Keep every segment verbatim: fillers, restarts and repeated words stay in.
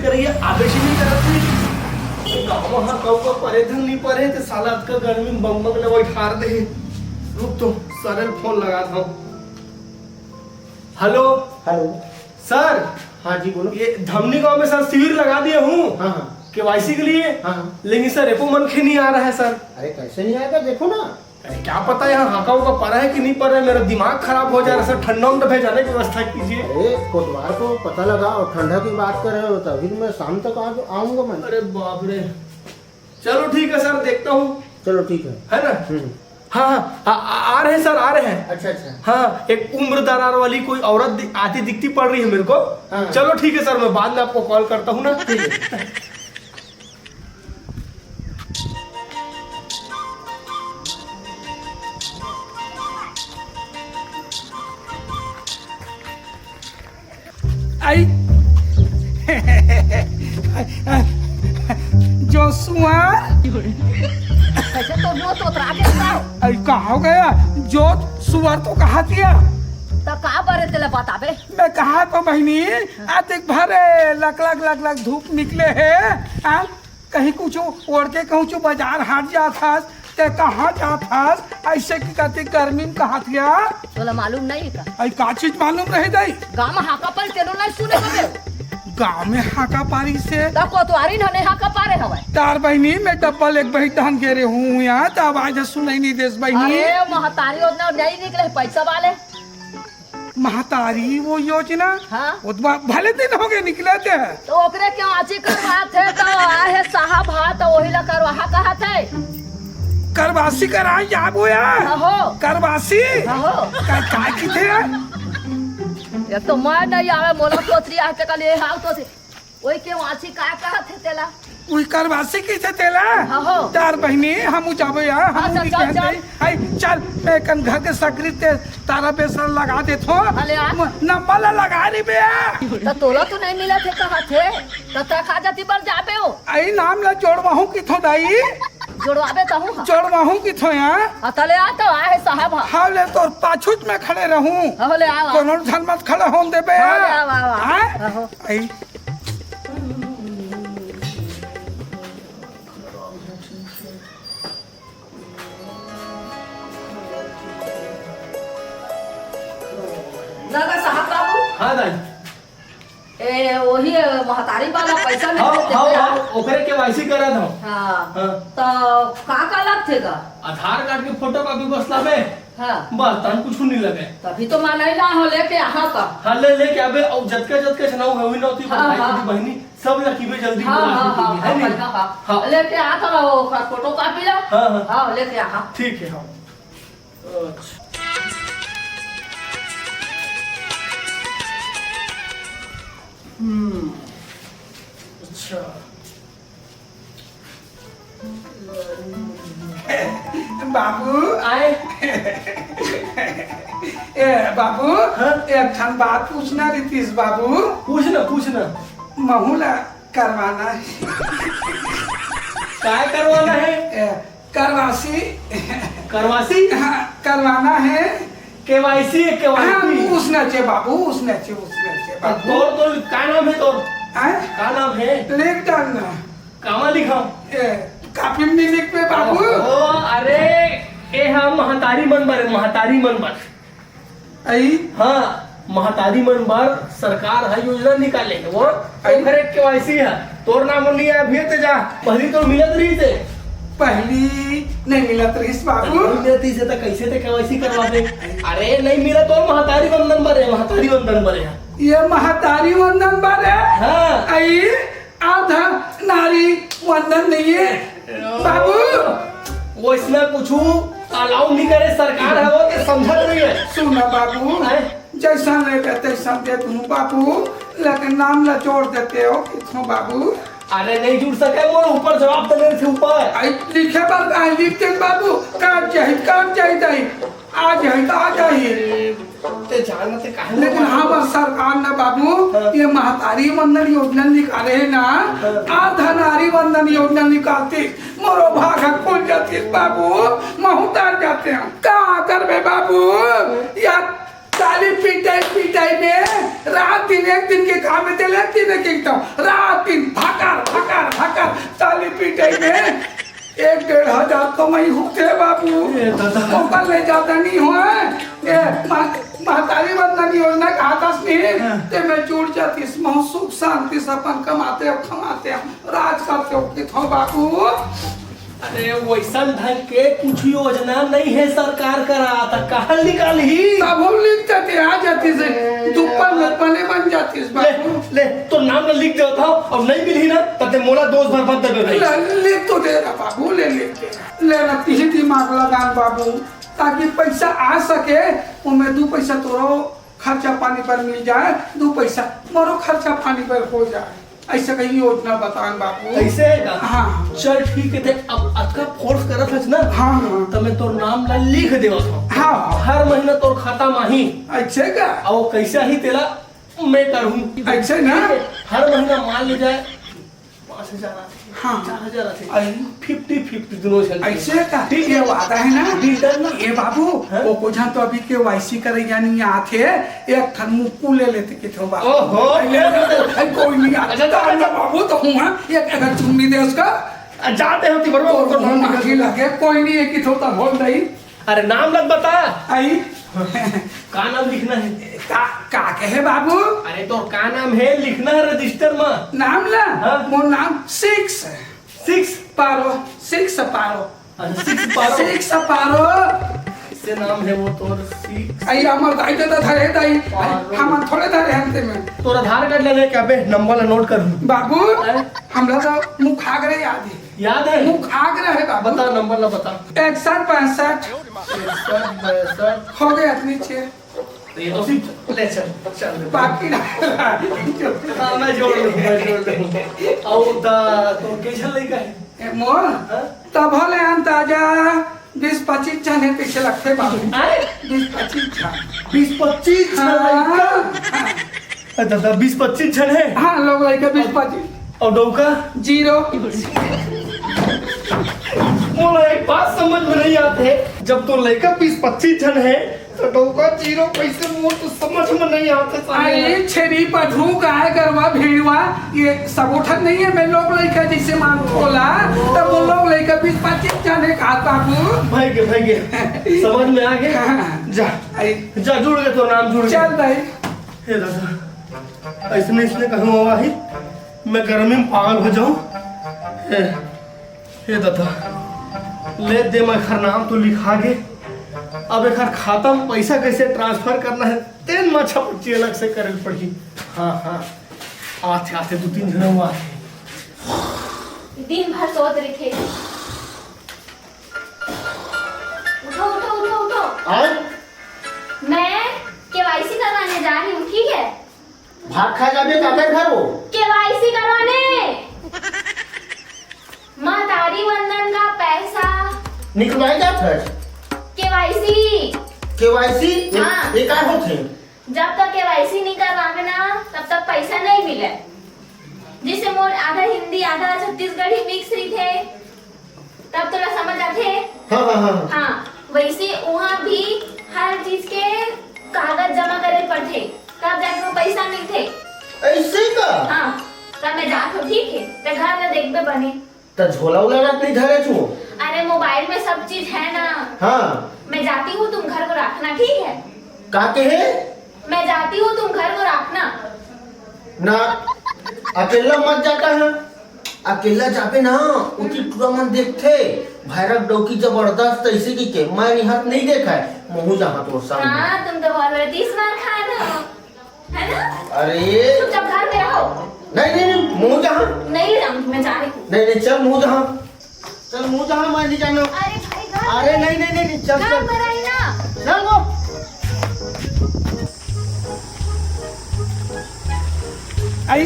करे ये आवेश ही नहीं करत हे। गाँव हा कहूँ का परे धन नहीं परे, ते साला अतका गर्मी में बम बम ले बैठार दे। रुक तो, सर ल फोन लगात हँव। हेलो। हेलो। सर। हाँ जी, बोलो। ये धमनी गांव में सर शिविर लगा दिए हूँ। हाँ, हाँ। केवाईसी के लिए। हाँ, हाँ। लेकिन सर, एको मनखे नहीं आ रहा है सर। अरे, कैसे नहीं आएगा? देखो ना। अरे, क्या पता यहाँ हाका उका पड़ा है कि नहीं पड़ा है, मेरा दिमाग खराब हो जा रहा है सर। ठंडा उंडा भेजाने की व्यवस्था कीजिए। अरे, कोटवार को पता लगा और ठंडा की बात कर रहे हो, तो अभी मैं शाम तक आ, आऊंगा मैं। अरे बाप रे। चलो ठीक है सर, देखता हूँ। चलो ठीक है। है ना? हम्म। हाँ, हाँ, आ, आ, आ रहे हैं सर, आ रहे हैं। अच्छा, अच्छा। हाँ, एक उम्र दरार वाली कोई औरत दि-, आती दिखती पड़ रही है मेरे को। हाँ। चलो ठीक है सर, मैं बाद में आपको कॉल करता हूँ ना। ठीक है। आई। जोसुआ। कैसे तो वो तोतरा के बताओ। आई, कहाँ गया? जो सुअर तो कहा दिया। तो का बरे तेला बताबे? मैं कहा तो बहिनी, आ देख भरे लक लक लक लक धूप निकले है। आ, कहीं कुछ ओढ़ के कहूँ चु बाजार हाट जात हस, ते कहाँ जात हस? ऐसे की कहते गर्मी में कहा दिया। तोला मालूम नहीं का? आई, का चीज मालूम रहे दाई? गाँव में हाका पारी तेनो नहीं सुने कबे। गाँव में हाका पारी से? त कोतवारी न ने हाका पारे हवय। तार बहिनी, मैं डब्बा लेके बहित धान गे रहे हूँ यहाँ, त आवाज सुनाई नहीं देस बहिनी। अरे, महतारी ओतना नहीं निकले पैसा वाले। महतारी वो योजना? हाँ। वो तो बा-, भले दिन हो गए निकले थे। तो ओकरे क्यों आची करवात है, तो आहे साहब, हाँ, तो वही ला करवाहा कहत है। करवासी कराए जाबो यार। हाँ हो। करवासी? हाँ हो। का, का किथे यार? ये तो मैं नहीं आवे, मोला तोतरी आते का ले हाव तो से। ओई के वाची का कहत हे तेला? उई करवासी कइसे तेला? हाँ हो। तार बहिनी, हमू जाबो यार, हाँ, हमू चल, भी चल, कहत चल। हई। आई, चल, मैं कन घर के सकरी ते तारा बेसन लगा देथों। अले आ। म-, नंबर ला लगा री बे। त तोला तो नहीं मिलत हे कहत हे, त तै का जाती बर जाबे हो? आई नाम ला जोड़वाहूँ किथों दाई। जोड़वाबे तहूँ हा। जोड़वाहूँ किथों यार। हाँ, तले आ तो आहे साहब हा। हाँ, ले तोर पाछूच में खड़े रहूँ। हाँ, ले आ, आ। कोनो झन मत खड़ा होन देबे हाँ, यार। ले आ, आ, आ। हाँ? हाँ, हो। आई। दादा साहब बाबू। हाँ दाई। ए, वही, ए, महतारी वाला पैसा नहीं हाँ, देते हाँ, हैं। हाँ, ओकरे केवाईसी करत हँव। हाँ। हाँ। तो का का लगथे गा? आधार कार्ड के फोटोकॉपी बस लाबे। हाँ। बस, तहन कुछु नहीं लगे। तभी तो मैं नहीं ला हँव, लेके आहा का। हाँ, ले, लेके आबे, अउ जतका, जतका झन हवय, उही नौती हाँ, बताई हाँ। दीदी बहिनी, सब ला किबे जल्दी हाँ, बुला हाँ, के हाँ, दीदी, है हाँ, नी? हाँ, हाँ। हाँ। लेके आ तो रहो, ओकर फोटोकॉपी ला। हाँ, हाँ। हाँ, लेके आहा। ठीक है, हाँ। अच्छा। हम्म। अच्छा। बाबू। आए। ए, बाबू, हाँ? एक ठन बात पूछना रहितिस, बाबू। पूछ ना, पूछ ना। महू ला करवाना हे। काय करवाना हे? ए, करवासी। करवासी? हाँ, करवाना हे। केवाईसी हे, केवाईसी। हाँ, उसने चे बाबू, उसने चे, उसने चे बाबू। तोर, तोर का नाम हे तोर? हाँ? का नाम हे? लिख डालना। कामा लिखा? ए, कॉपी में नहीं लिख पे बाबू। ओ, अरे, ए हा महतारी मन बर, महतारी मन बर। आई? हाँ, महतारी मन बर सरकार ह योजना निकाले हे, वो आई? ओखरे केवाईसी ह। तोर नाम नहीं आय, अभी ते जा, पहली तो मिलत रहिस हे। पहली नहीं मिलत रहिस बाबू। नहीं मिलत रहिस हे, त कैसे ते केवाईसी करवाबे? अरे, नहीं मिलत, तोर महतारी वंदन बर हे, महतारी वंदन बर हे। ये महतारी वंदन बर हे? हाँ। आई? आधा नारी वंदन नहीं हे बाबू। वइसना कुछु allow नहीं करे सरकार ह, वो ते समझत नहीं हे। सुना बाबू, हैं? जइसन लेबे तइसन दे दूँ बाबू, लेकिन नाम ला जोड़ देते हो किथों बाबू। अरे नहीं जुड़ सके, मोर ऊपर जवाब देने से ऊपर। आई लिखे बर, आई लिख दे बाबू, काट जाही, काट जाही दाई। आ जाही त आ जाही। ते जान ते काहे लेकिन मारे? हमर सरकार न बाबू, हाँ। ये महतारी वंदन योजना निकाले हे ना, हाँ। आधा नारी वंदन योजना निकालती, मोरो भाग खुल जाती बाबू, महू तर जाते हम। का करबे बाबू? यार, ताली पिटाई पिटाई में रात दिन, एक दिन के काम में तेला तीन एक एकदम रात दिन भकर भकर भकर ताली पिटाई में एक डेढ़ हजार कमाई होथे बाबू। ए दादा। ओकर ले जादा नहीं होय। ए मा-, महतारी वंदन योजना का आदस नहीं हाँ। ते में जुड़ जातिस, महू सुख शांति से अपन कमाते हो, खमाते हो, राज करते हो, किथो बाबू। अरे, वैसन ढंग के कुछ योजना नहीं है सरकार करा, त कहाँ निकालही? तब हम लिख देते, आ जातिस, दुपन में पने बन जातिस ले, बाबू। ले, तो नाम ला लिख देवत हँव, अब नहीं मिलही ना, तब ते मोला दोष भर मत देबे भाई। ले, लिख तो दे रहा बाबू, ले लिख दे रहा। ले ना, तिही दिमाग लगान बाबू, ताकि पैसा आ सके, ओमे दू पैसा तोरो खर्चा पानी पर मिल जाए, दू पैसा मोरो खर्चा पानी पर हो जाए। ऐसे कहीं योजना बतान बाबू। ऐसे है का? हाँ। चल ठीक है, देख अब अतका फोर्स करत हस ना, हाँ, हाँ। तो मैं तोर नाम ला लिख देवत हँव। हाँ। हर महीना तोर खाता में आही। ऐसे का? अउ कैसे आही तेला मैं करहूँ। ऐसे ना? ठीक है? हर महीना मान ले जाए पाँच हजार आथे, हाँ। चार हजार आथे। आई। फिफ्टी फिफ्टी दोनों झन। ऐसे का? ठीक ये है। वादा है ना? डील डन ना? ए बाबू, हाँ? ओ को झन तो अभी केवाईसी करइया नहीं आथे, एक ठन मुक्कू ले लेते किथो बाबू। ओहो, अरे, ले लेते। अरे, कोई नहीं आता। अच्छा, अच्छा, अच्छा। बाबू तो हूँ, हाँ? एक अगर चुम्मी दे उसका। आ, जाते हो तिबरो, तोर तो मुँह नाम माखी लगे, कोई नहीं है किथो तो बोल दई। अरे नाम लग बता। आई। का नाम लिखना है? का, का कहे बाबू? अरे तोर का नाम है, लिखना है रजिस्टर में। नाम ला? हाँ। मोर नाम सिक्स है। सिक्स? पारो, सिक्स पारो। अच्छा, सिक्स पारो। सिक्स पारो। ऐसे नाम है वो तोर, सिक्स। आई हमर दाई दादा धरे दाई। पारो। हमन थोड़े धरे हन ते में। तोर आधार कार्ड ले लेके अबे नंबर ला नोट कर। बाबू, हैं? हमरा तो मुखाग्र याद है। याद है? मुखाग्र है बाबू। बता, नंबर ला बता। इकसठ पैंसठ। इकसठ पैंसठ। हो गया, इतनी छे। तो ये तो सिर्फ ले चल, चल। बाकी ना। हाँ, मैं जोड़ लूँ, मैं जोड़ लूँ। अउ त, तोर के झन लइका है? ए, मोर? हाँ? तब ले अंदाजा बीस पच्चीस झन है, पीछे लगते बाबू। हैं? बीस पच्चीस झन। बीस पच्चीस झन हाँ। लइका? हाँ। अरे दादा, बीस पच्चीस झन है? हाँ, लोग लइका बीस पच्चीस। अउ डउका? जीरो। मोला एक बात समझ में नहीं आते, जब तो लइका बीस पच्चीस झन है, तो डउका जीरो कैसे? मोर तो समझ में नहीं आते साले। अरे, छेरी, पठरू, गाय, गरवा, भेड़वा, ये सब उठत नहीं है। मैं लोग लइका जैसे मान बोला, तब वो लोग लइका बीस पच्चीस झन है, का बाबू? भाई के, भाई के, समझ में आ गए? हाँ। जा, आई। जा, जुड़ गए, तो नाम जुड़ गए। चल भाई। हे दादा, ऐसने, ऐसने कहूँ हुआ ही, मैं गर्मी में पागल हो जाऊँ। हे, हे दादा, ले दे, मैं एखर नाम तो लिखा गे, अब एखर खाता में पैसा कैसे ट्रांसफर करना है, तेन मा छपट्टी अलग से करे पड़ही। हाँ, हाँ, आथे, आथे, दू तीन झन हुआ आथे। दिन भर सोत रहिथे। उठो, उठो, उठो, उठो। आय? मैं केवाईसी करवाने जा रही हूँ, ठीक है? भात खाए जाबे काकर घर वो? केवाईसी करवाने। महतारी वंदन का पैसा। निकलवाए जात हस? केवाईसी। केवाईसी? हाँ। ये का होथे? जब तक केवाईसी नहीं करवावे ना, तब तक पैसा नहीं मिले। जैसे मोर आधा हिंदी, आधा छत्तीसगढ़ी मिक्स रहिथे, तब तोला समझ आथे? हाँ, हाँ, हाँ, हाँ। हाँ, वैसे उहाँ भी हर चीज के कागज जमा करे पड़थे, तब जाके वो पैसा मिलथे। ऐसे का? हाँ, तब मैं जात हूँ, ठीक है? ते घर में देखबे बने। त झोला उला रख नहीं धरे छू? अरे, मोबाइल में सब चीज है ना। हाँ। मैं जाती हूँ, तुम घर को रखना, ठीक है? का कहे? मैं जाती हूँ, तुम घर को रखना। ना, अकेला मत जाता है। अकेला जाबे ना, उचित टुरा मन देखथे, भैरव डौकी जबरदस्त ऐसे की के, मैं रिहत नहीं देखा है, महू जहाँ तोर संग। हाँ, तुम तो बहुत बड़े तीस मार खाए ना हो, है ना? अरे। चुपचाप घर में रहो। नहीं, नहीं, नहीं, महू जहाँ। नहीं ले जाऊंगी, मैं जा रही हूँ। नहीं, नहीं, चल, महू जहाँ। चल, महू जहाँ, मैं नहीं जाना। अरे भाई, घर अरे, में नहीं, नहीं, नहीं, नहीं, चल, घर चल। में रही ना। चल, वो। आई,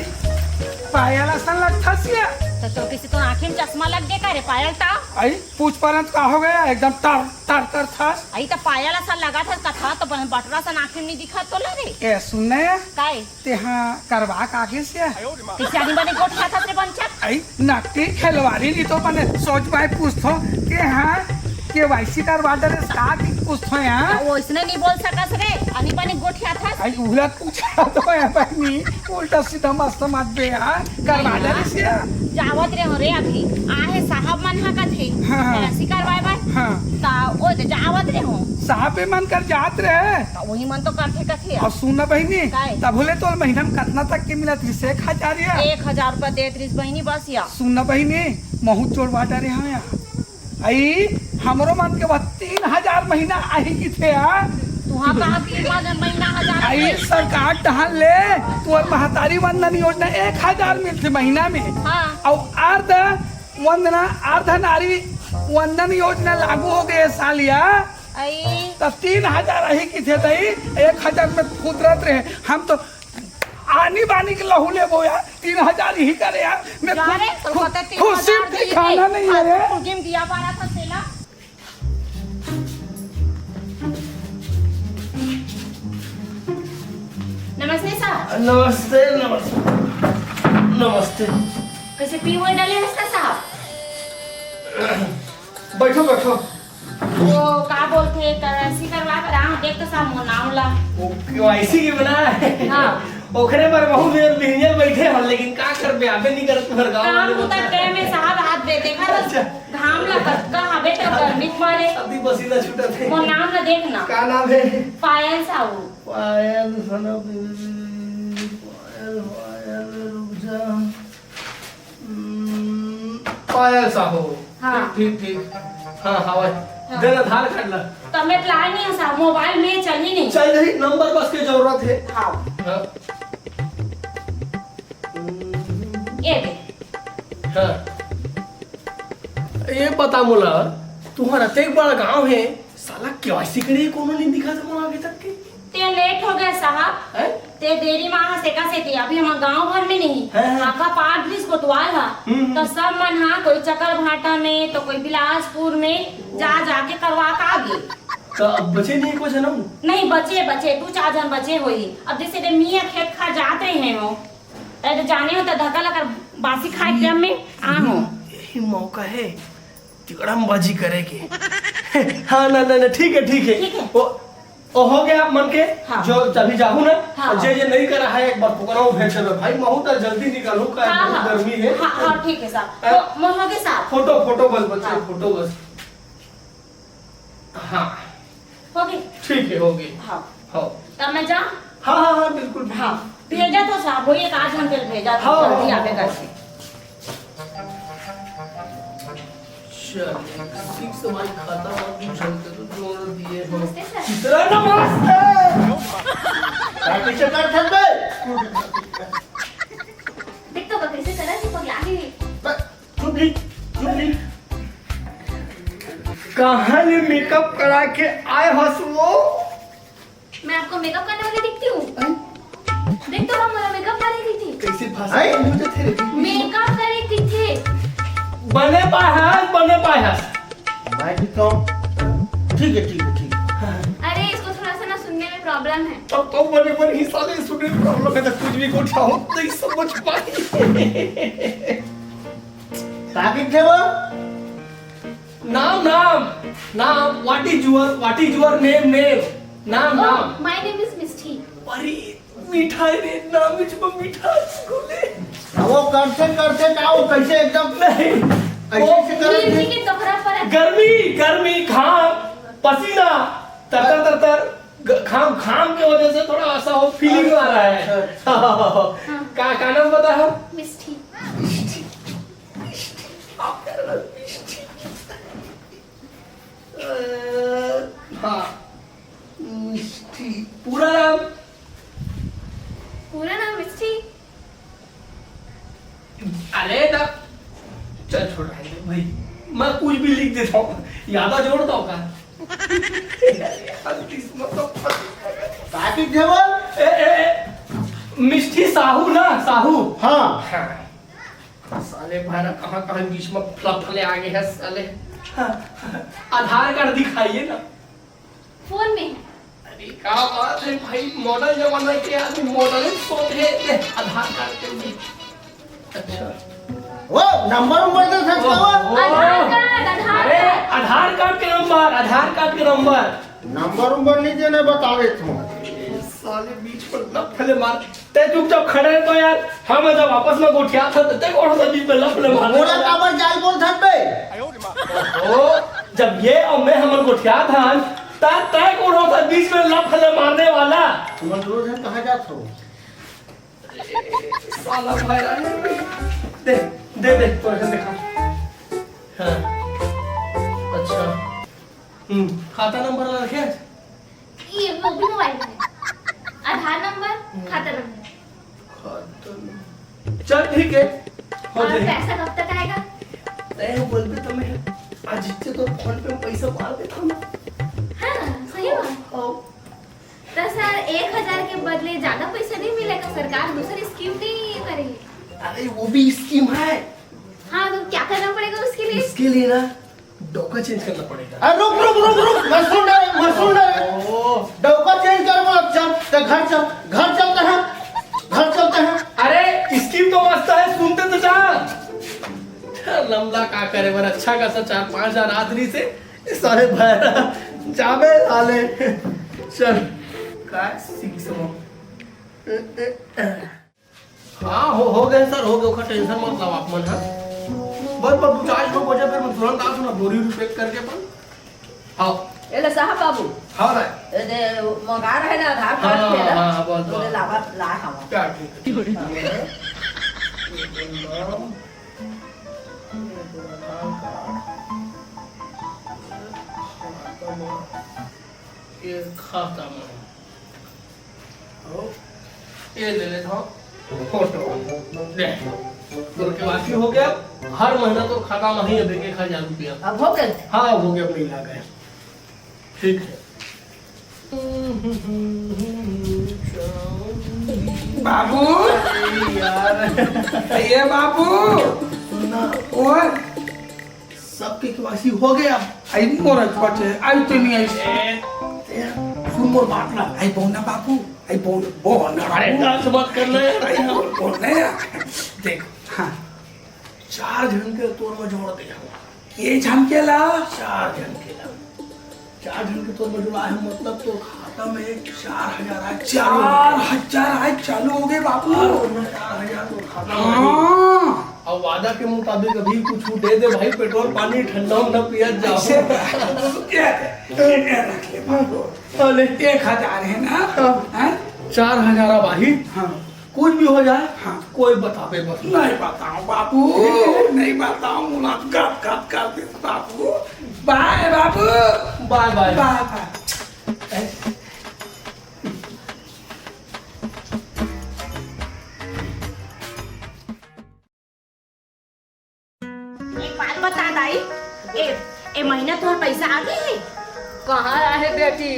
पायल असन लगथस या। त तोर किसी तो आँखी में चश्मा लग गे का रे पायल ता? आई, पूछ पालन का हो गया? एकदम टर, टर, टर थस। आई त पायल असन लगथस कथा तो बन-, बटरा सन आँखी में नहीं दिखत तोला रे। ए, सुन ना या। काय? तेहा करवा का आगे से? कैसे आनी बने गोठ खाथस रे बंचर? आई, नकटी खिलवाड़ी नहीं तो बने सोच पाए पूछथो। तेहा केवाईसी करवा डरेस का कि कुछ तो यार? वो इसने नहीं बोल सकस रे, आनी बानी गोठियाथस। आई उहला पूछा तो है बहिनी, उल्टा सीधा मत समझ बे यार, करवा डरेस यार। जावत रहे हो रे अभी, आहे साहब मन हा कथे, हाँ, हाँ। केवाईसी करवाए बर। हाँ। ता ओ दे जावत रहे हो। साहब मन कर जात रहे। ता वही मन तो करथे कथे। और सुन ना बहिनी, काय? तब बोले तो महीना में कितना तक के मिलत रिस? एक हजार या? एक हजार रुपया देत रिस बहिनी बस या। सुन ना बहिनी, महूँ जोड़वा डरे हँव यार। अई, हमरो मन के बस तीन हजार महीना आही किथे, हाँ? तुहाँ कहाँ तीन हजार महीना हजार अई, आही? सरकार डहन ले, तोर महतारी वंदन योजना एक हजार मिलथे महीना में। हाँ। अउ अर्ध वंदना, अर्ध नारी वंदन योजना लागू हो गे साल या। अई। त तीन हजार आही किथे तई, एक हजार में फुदरत रहे। हम तो आनी बानी के लहू लेबो यार, तीन हजार ही करे यार। मैं जा रे, खु-, तोर पता तीन हजार खुशी दिए ठिकाना थे। नहीं है रे। आज कुल गेम दिया बारह था तेला। नमस्ते सर। नमस्ते, नमस्ते, नमस्ते। कैसे पी हुए डले हो इसका साहब? बैठो, बैठो। वो का बोलथे, केवाईसी करवा बर आए हँव, देख तो साहब मोर नाम ला। वो केवाईसी के बना है। हाँ। ओखरे बर बहुत देर बिहनिया बैठे हन, लेकिन का करबे, आबे नहीं करत तुम्हर गाँव काम वाले तो बता। तय में साहब हाथ दे देखा तो अच्छा। घाम ला कतका हबे तो गर्मी के मारे। अभी पसीना छूटत है। मोर नाम ला देख ना। का नाम है? पायल साहू। पायल, सुनो, पायल, पायल, रुक जा। हम्म, पायल साहू। हाँ। ठीक, ठीक, ठीक। हाँ, हाँ, भाई। हाँ। दे ना आधार कार्ड ला। तब मैं ला नहीं हँव साहब, मोबाइल में चल ही नहीं। चल रही, नंबर बस के जरूरत है। हाँ। हाँ। ये दे। हाँ। ये बता मोला, तुम्हारा अतेक बड़ा गांव है, साला केवाईसी करे कोनो नहीं दिखा था मोला अभी तक के। ते लेट हो गया साहब। हैं? ते देरी मा हा सेका सेती, अभी हम गांव भर में नहीं। हैं, हैं। आखा पार पुलिस कोतवाल हा। हम्म, हम्म। तो सब मन हा कोई चकरभाटा में तो कोई बिलासपुर में जा जाके करवा के आ गे। तो अब बचे नहीं कोई जनम? नहीं बचे, बचे दू चार जन बचे होही। अब जैसे दे मियाँ खेत खा जात रहे हो, अरे तो जाने हो तो धक्का लगा बासी खाए के में आ हो। यही मौका है। तिकड़मबाजी करे के। हाँ, ना, ना, ना, ठीक है, ठीक है। ठीक है। वो, वो हो गया मन के, हाँ। जो तभी जाहू ना, हाँ, और जे, हाँ। जे नहीं करा है, एक बार पकड़ो, भेज देवे। भाई, महू तो जल्दी निकलू, का हाँ, बहुत हाँ। गर्मी है। हाँ, हाँ, ठीक है साहब। हाँ। तो मोहन के साथ। फोटो, फोटो बस, बच्चे, हाँ। फोटो बस। हाँ। हो गई? ठीक है, हो गई। हाँ। हाँ। तब मैं जा? हाँ, हाँ, हाँ, बिल्कुल, बिल्कुल। हाँ, भेजा तो साहब, वही एक आध घंटे में भेजा तो हाँ, जल्दी हाँ, आवे हाँ। करके। चल, ठीक से भाई, खाता हुआ भी चलते तो जोड़ दिए हो। नमस्ते सर। कितना नमस्ते? क्या पीछे कर सकते? देख तो बकरी से करा कि पगला गई। बस। चुप रही, चुप रही। कहाँ ले मेकअप करा के आए हस वो? मैं आपको मेकअप करने वाली दिखती हूँ? हैं? देख तो हम मेरा मेकअप करे की थी। कैसे भाषा हैं? बोलते थे रे? मेकअप करे की थी। बने पाए हस, बने पाए हस। मैं भी तो। ठीक है, ठीक है, ठीक है। अरे, इसको थोड़ा सा ना सुनने में प्रॉब्लम है। तब तो बने बने ही साले सुनने में प्रॉब्लम है, तो कुछ भी गोठियाहू नहीं समझ पाई। का कहिथे वो? नाम, नाम, नाम, what is your, what is your name, name? नाम, नाम। Oh, my name is Mishti. अरे, मीठा है रे, नाम इच में मिठास घुले। वो करते, करते का वो कैसे एकदम नहीं। ऐसे, वो ऐसे करते? मिर्ची के दोहरा पर है। गर्मी, गर्मी, घाम, पसीना, तर, तर, तर, तर, ग-, घाम, घाम के वजह से थोड़ा ऐसा वो फीलिंग आ रहा है। अच्छा, अच्छा। हाँ। का, का नाम बताया? मिष्ठी। मिष्ठी। मिष्ठी। आप कह रहे हो मिष्ठी? अ, हाँ, मिष्ठी। पूरा नाम? पूरा नाम मिष्ठी। अरे ना, चल छोड़, रहने दे भाई, मैं कुछ भी लिख देता हूँ, यादा जोड़ दो का? यार, किस्मत तो फंस गया। का लिख देबो? ए, ए, ए, मिष्ठी साहू ना, साहू। हाँ। हाँ। साले भारा कहाँ कहाँ बीच में फलफले आ गए हैं साले। आधार कार्ड दिखाइए ना। फोन में है। अरे क्या बात है भाई, मॉडल जमाना के आदमी मॉडल ही सोच है। ले, आधार कार्ड के लिए। अच्छा। वो नंबर उम्बर तो सच कहो। आधार कार्ड, आधार अरे, कार्ड। आधार कार्ड के नाम आधार कार्ड के नंबर। नंबर उम्बर नहीं देना, बता देता हूँ। साले बीच में लफले मार। तैं चुपचाप खड़े रह तो यार, हम जब आपस में गोठियात हन, तैं कौन सा बीच में लफले मार? मोला काबर जाल बोल धन बे? ओ, जब ये और मैं हमन गोठियात हन, ता तैं कौन सा बीच में लफले मारने वाला? तुमन दोनों जन कहाँ जात हो? साला भाई, दे, दे, दे, तोरे से दिखा। हाँ, अच्छा। हम्म, खाता नंबर ला रखे? ये वो भी मोबाइल में। आधार नंबर, हम्म। खाता नंबर। खाता नंबर। चल, ठीक है, हो और जाए। पैसा कब तक आएगा? तैं बोलबे तो मैं आज से तो फोन पे पैसा मार देता हूँ। हाँ, सही बात। आओ। तो सर, एक हजार के बदले ज्यादा पैसा नहीं मिलेगा? सरकार दूसरी स्कीम नहीं करेगी? अरे, वो भी स्कीम है। हाँ, तो क्या करना पड़ेगा उसके लिए? इसके लिए ना डौका चेंज करना पड़ेगा। अरे रुक, रुक, रुक, रुक, मत सुन रहा है, मत सुन रहा है। ओ। डौका चेंज कर, बोला, चल, तो घर चल, घर चलते हैं, घर चलते हैं। अरे, स्कीम तो मस्त है, सुनते तो जा। लमला का करे बर, अच्छा खासा चार पाँच हजार आदमी से, ये सारे भैरा जाबे साले। चल, का सीख समो। हाँ, हो, हो गए सर, हो गए, ओकर टेंशन मत लाओ आप मन, हाँ। बस, बस, दू चार ठो बचे, फिर मैं तुरंत आ सुना, बोरी उरी पैक करके अपन। हाँ। ए ले साहब बाबू। हाँ, राय। ए दे, मंगा रहे ना आधार कार्ड हाँ, के ना? हाँ, हाँ, बस, तो बस। ले लावा, ला हवा। क्या ठीक है? हाँ। ये खाता में। ये ले लेता हूँ। फोटो। ले। तोर केवाईसी हो गया। हर महीना तोर खाता में ही अब एक एक हजार रुपया। अब हो गए? हाँ, हो गया, अब नहीं लागे। ठीक है। बाबू। अरे यार। ये बाबू। सुना। और? सबके केवाईसी हो गया। आई मोर बचे, आई तो नहीं आई। ए, ए, सुन मोर बात ना। आई बोल ना बाबू, आई बोल, बोल ना। अरे, दस मत करना यार। आई बोल, बोल ना यार। देख, हाँ। चार झन के तोर में जोड़ दे हूँ। ये झन के ला? चार झन के ला। चार झन के तोर में जोड़ा है, मतलब तोर खाता में चार हजार आए चालू हो गए। चार हजार आए चालू हो गए बाबू। चार हजार तोर खाता में। हाँ। अब वादा के मुताबिक अभी कुछ दे दे भाई, पेट्रोल पानी ठंडा उंडा पिया जाओ। ऐसे क्या है? ये रख ले बाबू। अरे। एक हजार है ना? हाँ। हैं? चार हजार अब आही। हाँ। कुछ भी हो जाए, हाँ। कोई बताबे बस। नहीं बताऊं बाबू, नहीं बताऊं, मुलाकात कर दे बाबू। बाय बाबू। बाय बाय। बाय बाय। एक बात बता दाई, ए, ए महीना तोहर पैसा आ गए हे? कहाँ आहे बेटी,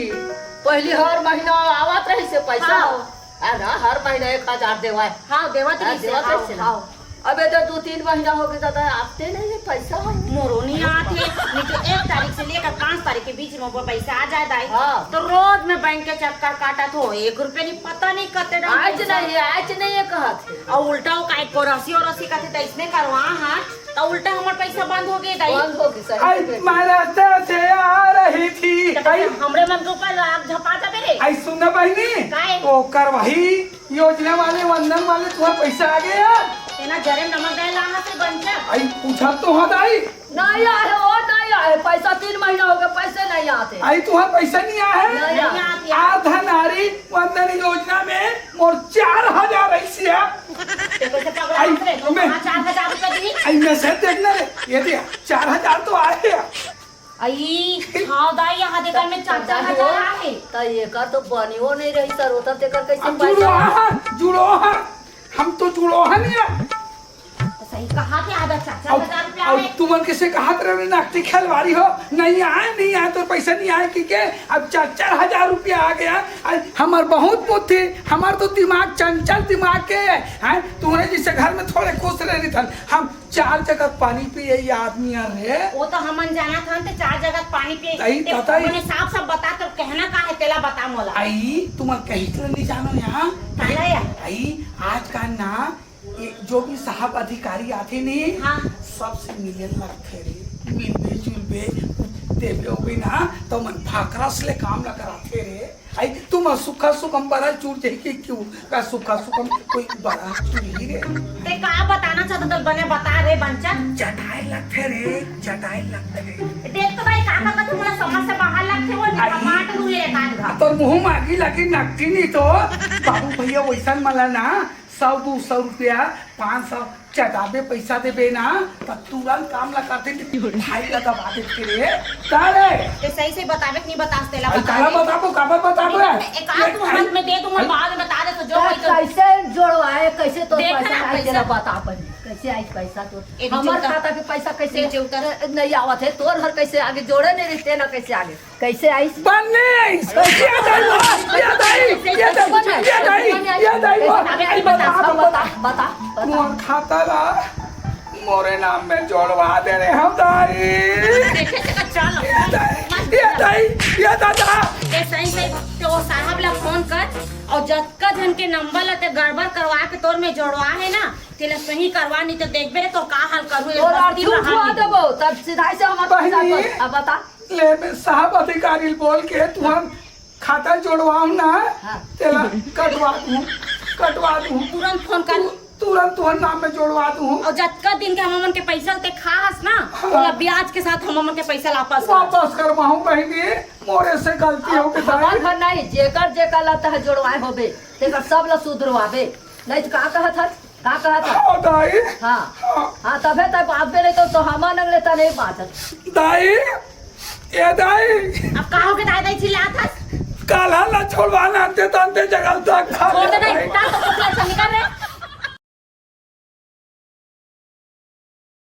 पहली हर महीना आवत रहिस हे पैसा। हाँ। है ना, हर महीना एक हजार देवाय। हाँ, देवत हाँ, रहिस हे, देवत हाँ, रहिस हे ना। हाँ। अबे तो दू तीन महीना हो गए दादा, आते नहीं है पैसा। मोरो नहीं आते, नहीं तो एक तारीख से लेकर पाँच तारीख के बीच में वो पैसा आ जाए दाई। हाँ। तो रोज मैं बैंक के चक्कर काटत हो, एक रुपया नहीं, पता नहीं कते डाल आज पैसा। नहीं है, आज नहीं है कहत। अउ उल्टा वो काय कोरसी ओरसी कथे त इसने करवा, हाँ, त उल्टा हमर पैसा बंद हो गए दाई। बंद हो गए, सही आई से। मैं रास्ते से आ रही थी। त आई हमरे मन के ऊपर आग झपा जाबे रे। आई सुन ना बहिनी, काय? ओकर वही योजना वाले, वंदन वाले, तुम्हारा पैसा आ गया? तेना जरे नमक डाल लाना से बन जा। आई पूछा तो हाँ दाई। नहीं आए, वो नहीं आए, पैसा तीन महीना हो गया, पैसे नहीं आते। आई तुम्हारा पैसा नहीं आया है? नहीं आते। अर्धनारी वंदन योजना में मोर चार हजार ऐसी है। ते कैसे पकड़ा आई, हमरे? तो मैं कहाँ चार हजार रुपया दी? आई मैसेज देखना रे, ये दे, चार हजार तो आए हैं। आई, हाँ दाई, यहाँ देखा मैं चार चार हजार आए। त एकर तो बनियो नहीं रही सर, होता तेकर कैसे अब पैसा? जुड़ो हाँ, जुड़ो हाँ, हम तो जुड़ो हाँ नहीं है। तो सही कहा थे, आधा चार चार हजार रुपया अब है। तुमन कैसे कहा तेरे में नाकटी खिलवाड़ी हो, नहीं आए, नहीं आए, तो पैसा नहीं आए कि के, अब चार चार हजार रुपया आ गया। आज हमार बहुत बुद्धि, हमार तो दिमाग चंचल दिमाग के है, हैं? तुम्हारे जैसे घर में थोड़े खुश रह रही था, हम चार जगह पानी पिए ये आदमी यार रे। वो तो हमन जाना था, ते चार जगह पानी पिए। तई, ते तई। मैंने साफ साफ बता, तो कहना का है, तेला बता मोला। आई, तुम्हार कहीं तो नहीं जाना यहाँ। कहना या? आई, आज का ना ये जो भी साहब अधिकारी आथे नहीं, हाँ। सबसे मिले लगथे रे, मिलबे जुलबे, देबे होबे ना, त मन भाखरस ले काम ला कराथे रे। आई, तुम सुखा सुखम बरा चूर जाही के क्यों? का सुखा सुखम कोई बरा चूर ही रे? ते का बताना चाहत हस, बने बता रे बंचन। चटाई लगथे रे, चटाई लगथे रे। देख तो भाई, का का तुमला समझ से बाहर लगथे, वो आई। टमाटर हुए एक आध घा। तोर मुंह म आगी लगी नकटी नहीं तो। बाबू भैया वैसन मला ना, सौ दू सौ रुपया, पाँच सौ चटाबे पैसा देबे ना, त तुरंत काम ला करथे, भाई ला दबा देथे रे। का रे? ते सही से बताबे कि नहीं बतास तेला आई, बता काला दे। बताबो, काबर बताबो ए? एक आध तुम हाथ में दे, तुम आई। बाद में बता दे तो जो का, भाई तो कैसे जोड़वाए, कैसे तो देख पैसा ना आई पैसा। तेला बता पहले, कैसे आई पैसा तो? ए, नीचे हमर उतर। खाता के पैसा कैसे नीचे उतर। ए, नहीं आवत है, तोर घर कैसे आगे जोड़े नहीं रहिस ना, कैसे आगे? कैसे आइस? बन नहीं आइस। ये दाई, ये दाई, ये दाई, ये दाई, ये दाई, कैसे? अबे, आई बता, बता, बता, बता, बता। मोर खाता ला मोरे नाम में जोड़वा दे रे हम दाई। देखे से तो चल। ये दाई, ये दाई, ये दादा। ए, सही से तो वो साहब ला फोन कर और जतका झन के नंबर ला ते गड़बड़ करवा के तोर में जोड़वा है ना, तेला सही करवा, नहीं तो देखबे रे तो का हाल करू, तोर बस्ती अर्थी उठवा रहा देबो, तब सीधा से हमर बहिनी। पैसा कर। अब बता। ले बे साहब अधिकारी बोल के तुहर खाता जोड़वाहूं ना, हाँ। तेला कटवा दूं, कटवा दूं। तुरंत फोन कर। तु-, तुरंत तुहर नाम में जोड़वा दूं। और जतका दिन के हम मन के पैसा ते खा हस ना, हाँ। ओला ब्याज के साथ हम मन के पैसा वापस कर। वापस करवाहूं बहिनी, मोरे से गलती हो गई। खबर भर नहीं, जेकर जेकर ला तह जोड़वाए होबे, तेकर सब ला सुधरवाबे। नहीं तो का कहत हस? का कहत हस? हाँ, दाई। हाँ। हाँ। हाँ, तभे तब बात बे नहीं तो, तो हमार नंग लेता नहीं बात है। दाई, ए दाई। अब का हो के दाई दाई चिल्लात हस? काल्हा ला छोड़वा ना, अंते तंते जगह तक खा छोड़ दे ले दाई, दाई। उठा तो कुछ अच्छा निकल रे।